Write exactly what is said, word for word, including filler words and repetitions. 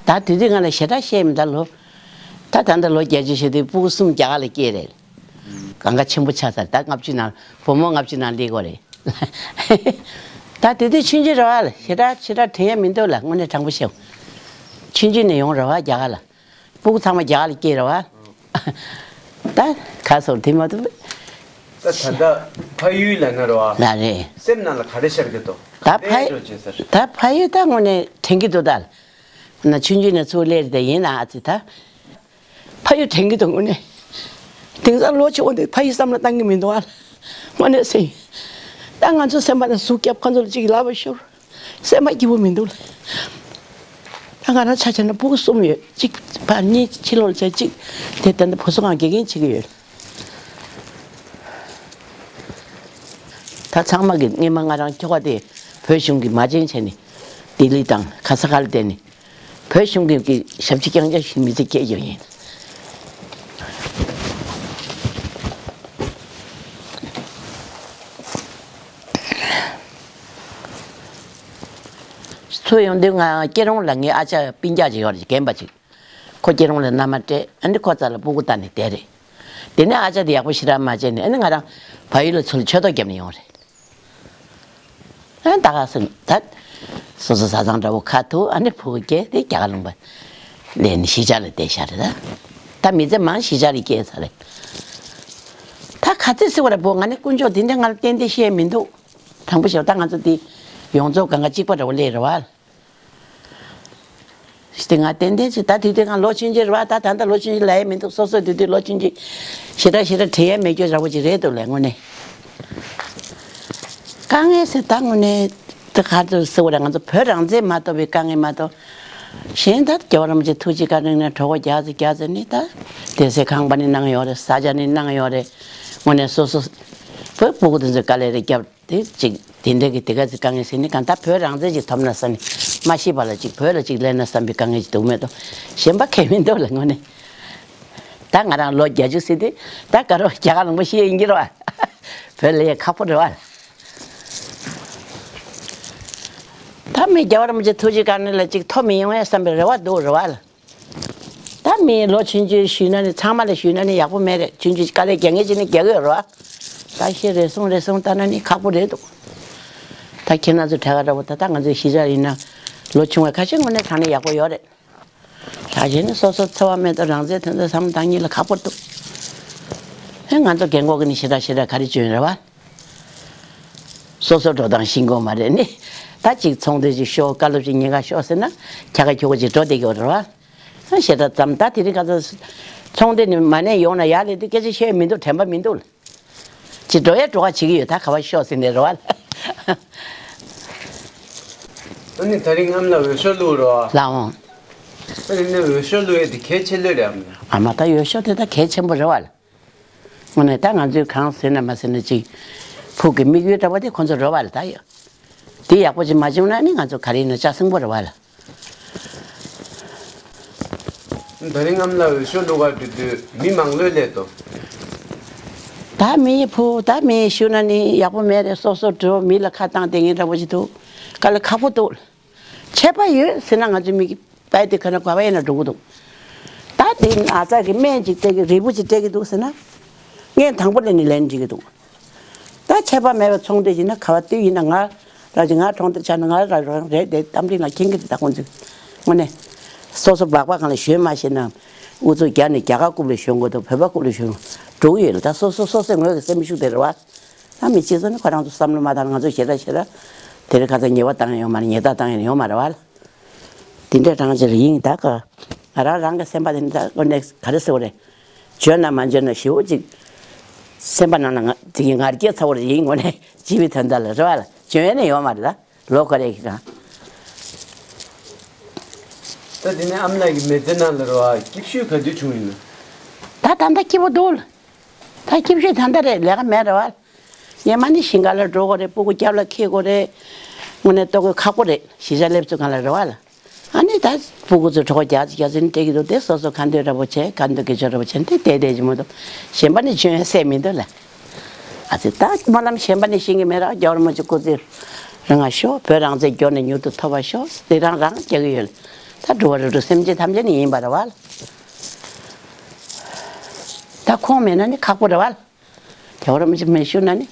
ད་དེ་དུས་ང་ལ་ཞེ་དྲག་བཤད་མི་འདུག་ལོ། ད་ད་ལྟ་ལོ་བརྒྱད་ཅུ་བྱས་དུས་སྤུ་གུ་གསུམ་རྒྱ་གར་ལ་སྐྱེས་རེད། གང་ག་ཆེན་པོ་ཆགས་ཚར། ད་ལྔ་བཅུ་ནང་བུ་མོ་ལྔ་བཅུ་ནང་སླེབས་ཀྱི་ཡོད་རེད། ད་དེ་དུས་ཆུང་ཆུང་རེད་བ། ཞེ་དྲག་ཞེ་དྲག་དྲན་ཡ་མི་འདུག་ལ། དངོས་གནས་དྲང་པོ་བཤད། ཆུང་ཆུང་ནས་ཡོང་རེད་བ་རྒྱ་གར་ལ། སྤུ་གུ་ཚང་མ་རྒྱ་གར་ལ་སྐྱེས་རེད་བ། ད་ག་སོང་དེ་མ་གཏོགས། ད་ད་ལྟ་ཕ་ཡུལ་ལ་ན་རོ་ཨ། ལ་རེད། སེམས་ནང་ལ་ག་རེ་ཤར་གི་འདུག་ད་ཕ་ཡུལ། ད་ཕ་ཡུལ་ད་དངོས་གནས་དྲན་གི་འདུག་ད། ན་ཆུང་ཆུང་ནས་ཚུར་སླེབས་རེད་དེ་ཡིན་ན་ཨ་ཙི་ད། ཕ་ཡུལ་དྲན་གི་འདུག་དངོས་གནས། དེང་སང་ལོ་ཆེ་བ་འདི་ཕ་ཡུལ་བསམ་བློ་བཏང་གི་མི་འདུག་ཨ། དངོས་གནས་ཟེར། ད་ང་ཚོ་སེམས་པ་ནང་ཟུག་སྐྱབས་ཁོ་ཚོ་ལ་གཅིག་ལབ་པ་ཤོར། སེམས་པ་སྐྱིད་པོ་མི་འདུག་ལ། ད་ང་རང་ཆ་བཞག་ན་སྤུ་གུ་གསུམ་ཡོད། གཅིག་ཕར་གཉིས་ཕྱི་ལོགས་ལ་བྱས། གཅིག་དེ་ལྟ་ན་བུ་གསོ་ཁང་དགེ་རྒན་བྱེད་ཀྱི་ཡོད། ད་ཚང་མ་གི་སྔས་མ་ང་རང་ཁྱོ་ག་དེ་བོད་གཞུང་གི་མ་བྱན་བྱས་ནས་ལྡི་ལི་དང་ག་ས་ག་ལ་བསྡད་ནས། བོད་གཞུང་གི་གི་ཞབས་ཕྱི་རྐྱང་རྐྱང་ཞིག་མི་ཚེ་སྐྱེལ་རྒྱུ་ཡིན། ཚུར་ཡོང་དུས་ང་སྐྱིད་རོང་ལ་ངའི་ཨ་ཅག་སྤུན་ཀྱག་ཅིག་ཡོད་རེད། རྒན་པ་ཅིག་ཁོ་སྐྱིད་རོང་ལ་མནའ་མ་སྤྲད། ཨ་ནི་ཁོ་རྩ་ལ་སྤུ་གུ་བལྟས་ནས་བསྡད་རེད། དེ་ནས་ཨ་ཅག་དེ་ཡག་པོ་ཞེ་དྲག་མ་བྱས་ནས། ཨ་ནི་ང་རང་བལ་ཡུལ་ལ་ཚུར་ལ་ཆོས་ཐོག་བརྒྱབ་ནས་ཡོང་རེད། ཨ་ད་ག་སེ་ད། སོ་སོ་བཟའ་ཚང་འདྲ་བོ་ཁ་ཐུག་ཨ་ནི་ཕྲུ་གུ་སྐྱེས་ཏེ་རྒྱ་གར་ལུང་པ་ལ་ནི་གཞིས་ཆགས་ལ་བསྡད་ཤག་རེད་ད། ད་མི་ཚེ་མང་གཞིས་ཆགས་ལ་སྐྱེལ་ཚར་རེད། ད་ག་ཚོད་སེ་བ་རེད་བོ། ང་ནི་དཀོན་མཆོག་དེ་འདྲ་ང་ལ་གཏན་གཏན་བཤད་མི་འདུག་དྲང་པོ་བཤད། ད་ང་ཚོ་དེ་ཡོངས་རྫོགས་གང་ག་གཅིག་པ་འདྲ་བོ་སླེབས་རེད་བ། ཞེས་ང་ཏན་ཏན་ཅིག་ད་དུས་དུས་ང་ལོ་ཆུང་ཆུང་རེད་བ། ད་ད་ལྟ་ལོ་ཆུང་ཆུང་ལབ་ཡ་མི་འདུག་སོ་སོ་དུས་དུས་ལོ་ཆུང་ཆུང་ཞེ་དྲག་ཞེ་དྲག་དྲན་ཡ་མེད་རྒྱུ་འདྲ་བོ་ཅིག་རེད་འདུག་ལས་དངོས་གནས། དཀའ་ངལ་ཟེར་ད་དངོས་གནས་ད་ག་ཚོད་ཟེར་བ་རེད། ང་ཚོ་བོད་རང་བཙན་མ་ཐོབ་པའི་དཀའ་ངལ་མ་གཏོགས། གཞན་ད་རྒྱལ་བ་རིན་པོ་ཆེ་ཐུགས་རྗེ་བཀའ་དྲིན་ནས་གྲོད་ཁོག་རྒྱགས་ཚེ་རྒྱགས་ཚེ་ནི་ད་བསྡད་སའི་ཁང་པ་ནི་གནང་ཡོད་རེད། ཟ་ཆ་ནི་གནང་ཡོད་རེད། དངོས་གནས་སོ་སོ་བོད་སྤུ་གུ་དེ་ཚོས་དཀའ་ལས་རེ་བརྒྱབ། དེ་གཅིག་དེ་འདྲ་གི་དེ་ག་ཚོད་དཀའ་ངལ་ཟེར་ནི་གང་ལྟར་བོད་རང་བཙན་ཅིག་ཐོབ་ན་བསམ་ནས། མ་ཤི་བ་ལ་ཅིག་བོད་ལ་ཅིག་སླེབས་ན་བསམ་པའི་དཀའ་ངལ་ཅིག་འདུག་མེད་དོ། གཞན་པ་གང་ཡང་མི་འདུག་ལ་དངོས་གནས། ད་ང་རང་ལོ་བརྒྱད་ཅུ་ཟིན་དུས་ད་ག་རོ་རྒྱ་གར་ལུང་པ་ཤེས་ཡིན་གྱི་རེད་བ། བོད་ལ་ཡ་ཁག་པོ་རེད་བ། ད་མི་རྒྱལ་བ་རིན་པོ་ཆེ་ཐུགས་རྗེ་བཀའ་དྲིན་ལ་ཅིག་ཐོབ་མི་ཡོང་ངས་བསམ་པའི་རེ་བ་འདུག་རེད་བ་ལ། ད་མི་ལོ་ཆུང་ཆུང་ཞུས་ན་ནི་ཚང་མ་ལ་ཞུས་ན་ནི་ཡག་པོ་མེད་རེད། ཆུང་ཆུང་དཀའ་ལས་རྒྱག་མཁན་ཅིག་ནི་རྒྱག་གི་ཡོད་རེད་བ། ད་ཤི་རེ་སོང་རེ་སོང་ལྟ་ན་ནི་ཁག་པོ་རེད་འདུག་ད་ཁྱེད་རང་ཚོ་གྲས་ཀ་འདྲ་བོ་ད་ལྟ་ང་ཚོའི་གཞིས་ཆགས་ཡིན་ན་ལོ་ཆུང་བ་ཁ་ཤས་དངོས་གནས་དྲང་གནས་ཡག་པོ་ཡོད་རེད། ད་གཞན་ནི་སོ་སོ་འཚེ་བ་མེད་དང་རང་བཙན་དོན་དུ་བསམ་བློ་བཏང་མཁན་ལ་ཁག་པོ་འདུག་ཨེ་ང་ཚོ་རྒན་གོག་གི་ནི་ཞེ་དྲག་ཞེ་དྲག་ག་རེ་བྱོན་རེད་བ། སོ་སོ་འགྲོ་སྟངས་ཤེས་ཀྱི་ཡོད་མ་རེད་ནི། ད་ཅིག་ཚོང་འདུས་ཅིག་ཤོག་བཀའ་སློབ་ཅིག་ཉན་ག་ཤོག་ཟེར་ན་ཁྱ་ཁ་ཁྱོ་ག་ཅིག་འགྲོ་བསྡད་ཀྱི་ཡོད་རེད་བ། ཨ་ཞེ་དྲག་ཙམ། ད་དེ་རིང་ཁ་སང་ཚོང་འདུས་ནས་མ་ཎི་ཡོང་ན་ཡར་སླེབས་དུས་སྐད་ཆ་བཤད་མི་འདུག་དྲན་པ་མི་འདུག་ལ། ཅིག་འགྲོ་ཡ་འགྲོ་ག་བྱེད་ཀྱི་ཡོད། ད་ག་པར་ཤོག་ཟེར་ནས་རེད་བ་ལ། ཨ་ནི་དེ་རིང་ཨ་མ་ལགས་འོས་ཤོག་བླུགས་རོགས། ལགས་འོང་། ཨ་ནི་ནི་འོས་ཤོག་བླུགས་ཡས་དེ་གལ་ཆེ་ལོས་རེད་ཨ་མ་ལགས། ཨ་མ་ད་འོས་ཤོག་དེ་ད་གལ་ཆེན་པོ་རེད་བ་ལ། དངོས་གནས་ད་ང་ཚོས་གང་ཟེར་ན་མ་ཟེར་ན་ཅིག་ཕུགས་ཀྱི་དམིགས་ཡུལ་འདྲ་བ་དེ་ཁོ་ཚོ་རེད་བ་ལ། ད་ཡོད་དེ་ཡག་པོ་ཅིག་མ་བྱུང་ན་ནི་ང་ཚོ་ག་རེ་ཡིན་ན་ལྕགས་སྲིན་པོ་རེད་བ་ལ། དེ་རིང་ཨ་མ་ལགས་འོས་ཤོག་བླུག་གར་འགྲོ་དུས་མི་མང་ལོས་སླེབས་འདུག་ད་མི་ཕུ་ད་མི་ཞུ་ན་ནི་ཡག་པོ་མེད་རེད། སོ་སོ་འགྲོ་མི་ལ་ཁ་བཏང་བསྡད་མཁན་འདྲ་པོ་ཞིག་འདུག་དཀའ་ལས་ཁག་པོ་འདུག་ཆད་པ་ཡོད་ཟེར་ན་ང་ཚོ་མི་གི་པའི་དེ་ཁ་ན་ག་བ་ཡིན་ན་འགྲོ་གི་འདུག་ད་དེ་ཨ་ཙག་གི་སྨན་ཅིག་སྤྲད་གི་རིལ་བུ་ཅིག་སྤྲད་གི་འདུག་ཟེར་ན། ངས་དང་པོ་ལས་ནི་ལན་འགྲིག་གི་འདུག་ད་ཆད་པ་མེད་པའི་ཚོང་འདི་ཡིན་ན་ག་བ་དུས་ཡིན་ན་ང་ར་ཅིག་ང་གྲོང་སྡེ་ཆགས་ན་ང་ར་རང་རེད་དེ་རྟ་མགྲིན་ལ་མཁྱེན་གི་རེད། ད་ཁོང་ཚོས་དངོས་གནས་སོ་སོ་སྦག་སྦག་གང་ལ་ཞོན་མ་ཤེས་ན་ཨུ་ཚུགས་རྒྱག་ནས་རྒྱ་གར་རྐུབ་ལ་ཞོན་དགོས་འདུག་བོད་པ་རྐུབ་ལ་ཞོན་འགྲོ་གི་ཡོད་ལ། ད་སོ་སོ་སོ་སོའི་ངོས་ཀྱི་སེམས་ཤུགས་དེ་རེད་བ། ད་མི་གཅིག་ཚོ་ནི་ཁོ་རང་ཚོ་བསམ་བློ་མ་བཏང་། ང་ཚོ་ཞེ་དྲག་ཞེ་དྲག་དེ་རིང་ཁ་སང་ཉེས་པ་བཏང་ཡོད་མ་རེད། ཉེས་རྡུང་བཏང་ཡོད་མ་རེད་བ། དེ་འདྲའི་གྲངས་ཅིག་ཡིན་ད་ག་ང་རང་རང་གི་སེམས་པ་དེ་འདྲ་དངོས་གནས་ག་རེ་ཟེར་བ་རེད། འཇོན་ན་མ་འཇོན་ན་ཞེ་པོ་ཅིག་སེམས་པ་ནང་ན་ང་དེ་གི་ང་རྒྱལ་ཚ་བོ་རེ་ཡིན། དངོས་གནས་སྤྱི་པའི་དོན་དག་ལ་རེད་བ་ལ། འཇོན་ཡ་ནི་ཡོད་མ་རེད་ད་ལོ་ཁ་རེ་གི་གང་། ད་དེ་ནས་ཨ་མ་ལགས་ཀྱི་མི་ཚེ་ནང་ལ་རེད་བ་སྐྱིད་ཤོས་ག་དུས་བྱུང་ཡིན་ན། ད་ད་ལྟ་སྐྱིད་པོ་འདུག་ལ། ད་སྐྱིད་ཤོས་ད་ལྟ་རེད། ལས་ཀ་མེད་རེད་བ། ངས་མ་ནི་ཞིང་ཁ་ལ་འགྲོ་དགོས་རེད། སྤུ་གུ་སྐྱབས་ལ་འཁྱེར་དགོས་རེད། དངོས་གནས་ལྟོ་གོས་ཁག་པོ་རེད། གཞིས་ཆགས་སླེབས་ཚུལ་སྒང་ལ་རེད་བ་ལ། ཨ་ནི་ད་སྤུ་གུ་ཚོ་གྲོད་ཁོག་རྒྱགས་ཚོད་རྒྱགས་ཚོད་ནི་སྤྲད་ཀྱི་འདུག་དེ་སོ་སོ་ཁ་འདོད་འདྲ་པོ་བྱས། ཁ་འདོད་སྐད་ཆ་འདྲ་པོ་བྱས་ནི་དེ་བསྡད་བསྡད་ཀྱི་མ་གཏོགས་གཞན་པ་ནི་འཇོན་ཡ་སེ་མི་འདུག་ལ། ཨ་ཙི་ད་སྨོན་ལམ་གཞན་པ་ནི་ཤེས་ཀྱི་མེད་ར། རྒྱལ་བ་རིན་པོ་ཆེ་སྐུ་ཚེ་རིང་བ་ཤོག་བོད་རང་བཙན་མགྱོགས་ནས་མྱུར་དུ་ཐོབ་པ་ཤོག་དེ་རང་རང་རྒྱག་གི་ཡོད་ལ། ད་འགྲོ་བ་རིགས་དྲུག་སེམས་ཅན་ཐམས་ཅད་ནི་ཡིན་པ་རེད་བ། ད་ཁོང་མེད་ན་ནི་ཁག་པོ་རེད་བ། རྒྱལ་བ་རིན་པོ་ཆེ་མེད་ཞུ་ན་ནི་